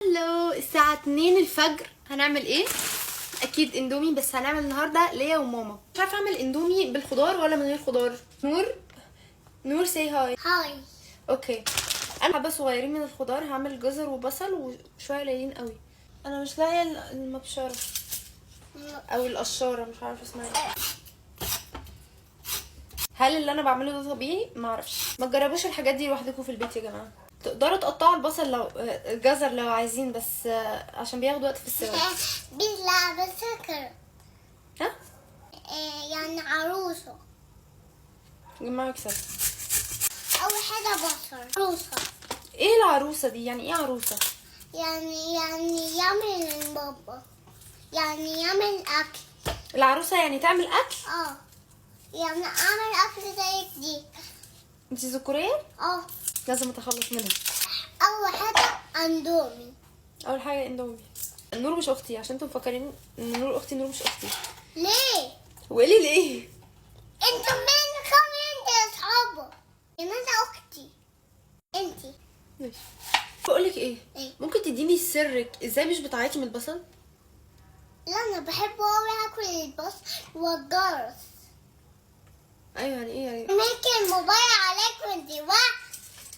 Hello، الساعة 2 الفجر. هنعمل ايه؟ اكيد اندومي، بس هنعمل النهارده ليا وماما. مش عارفه اعمل اندومي بالخضار ولا من غير خضار. نور، نور، say hi. Hi. Okay، انا حبه صغيرين من الخضار، هعمل جزر وبصل وشوية قليلين قوي. انا مش لاقيه المبشره او القشاره، مش عارفه اسمها ايه. هل اللي انا بعمله ده طبيعي؟ ما اعرفش. ما تجربوش الحاجات دي لوحدكم في البيت يا جماعه. تقدروا تقطعوا البصل لو الجزر لو عايزين، بس عشان بياخد وقت في السوا. بيلعب سكر. ها؟ إيه يعني عروسة؟ جماعة يكسب. أول حاجة بصل، عروسة. ايه العروسة دي؟ يعني ايه عروسه؟ يعني يعمل البابا، يعني يعمل أكل. العروسة يعني تعمل اكل؟ اه، يعني أعمل أكل زي دي. انت ذكوريه؟ اه. لازم اتخلص منها. أول حاجة أندومي. اول حاجة اندومي. النور مش اختي، عشان انتم مفكرين ان نور اختي. نور مش اختي. ليه؟ وقولي ليه. انتوا مين كم؟ انت اصحابه، يعني انا اختي انتي. ماشي، بقول لك ايه؟ ايه؟ ممكن تديني سرك ازاي مش بتعيطي من البصل؟ لا، انا بحب اوي اكل البصل والجرس. ايوه، يعني ايه يعني؟ ممكن الموبايل عليك وانتي واقف.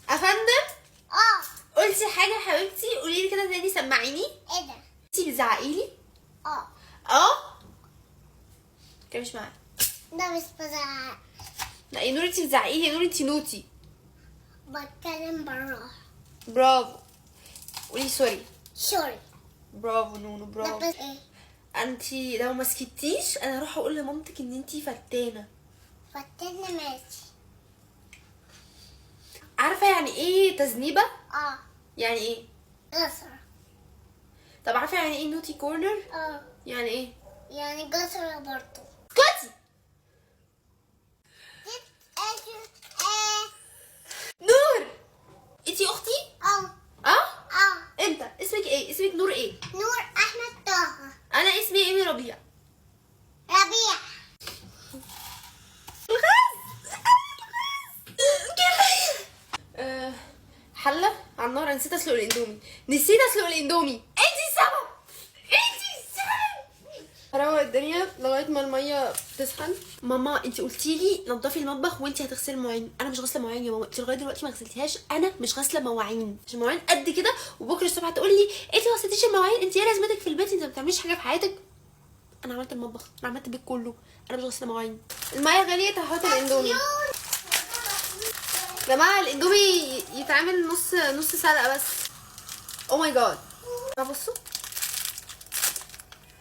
افندم؟ اه. قلتي حاجة يا حبيبتي؟ قولي لي كده تاني، سمعيني. ايه ده؟ انتي بتزعقي لي؟ اه. اه، كده مش معايا. ده مش بزعق. لا يا نور، انتي بتزعقي لي يا نور، انتي naughty. بتكلم براحة. برافو، قولي sorry. Sorry. برافو نونو. ده برافو. بس ايه؟ انتي لو ما سكتيش انا هروح اقول لمامتك ان انتي فتانه. فتنا، ماشي. عارفه يعني ايه تذنيبه؟ اه. يعني ايه؟ جزر. طب عارفه يعني ايه naughty corner؟ اه. يعني ايه؟ يعني جزر برضو. اسكتي. ايه؟ نور، انتي اختي؟ اه. اه؟ اه. انت اسمك ايه؟ اسمك نور ايه؟ نور احمد طه. انا اسمي ايمي ربيع. ربيع. الغاز، الغاز. حله على النار. انا نسيت اسلق الاندومي، نسيت اسلق الاندومي. انتي السبب، انتي السبب. هروق الدنيا لغاية ما المية تسخن. ماما، انتي قلتي لي نضفي المطبخ وانتي هتغسلي المواعين. انا مش غاسله مواعين يا ماما، انتي لغاية دلوقتي ما غسلتيهاش. انا مش غاسله مواعين عشان مواعين قد كده، وبكره الصبح هتقولي لي انتي ما غسلتيش المواعين، انتي ايه لازمتك في البيت، انتي ما بتعمليش حاجة في حياتك. انا عملت المطبخ، انا عملت البيت كله، انا مش غاسله مواعين. المية غليت، هحط الاندومي. يا جماعة الاندومي يتعمل نص نص سلقه بس. Oh my God، بصوا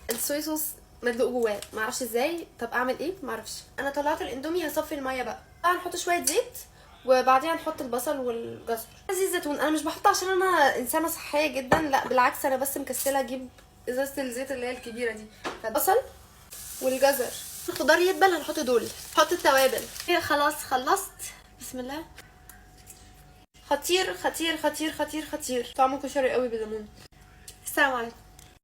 ال soya sauce مدلوق جواه، معرفش ازاي. طب اعمل ايه؟ معرفش. انا طلعت الاندومي، هصفي المية بقى. هنحط شوية زيت وبعدين هنحط البصل والجزر. زيت الزيتون انا مش بحطه عشان انا انسانه صحية جدا، لا بالعكس، انا بس مكسله اجيب ازازة الزيت اللي هي الكبيرة دي. البصل والجزر، الخضار يدبل، هنحط دول، نحط التوابل. خلاص خلصت، بسم الله. خطير خطير خطير خطير خطير، طعمه كشري قوي بالليمون. السلام عليكم.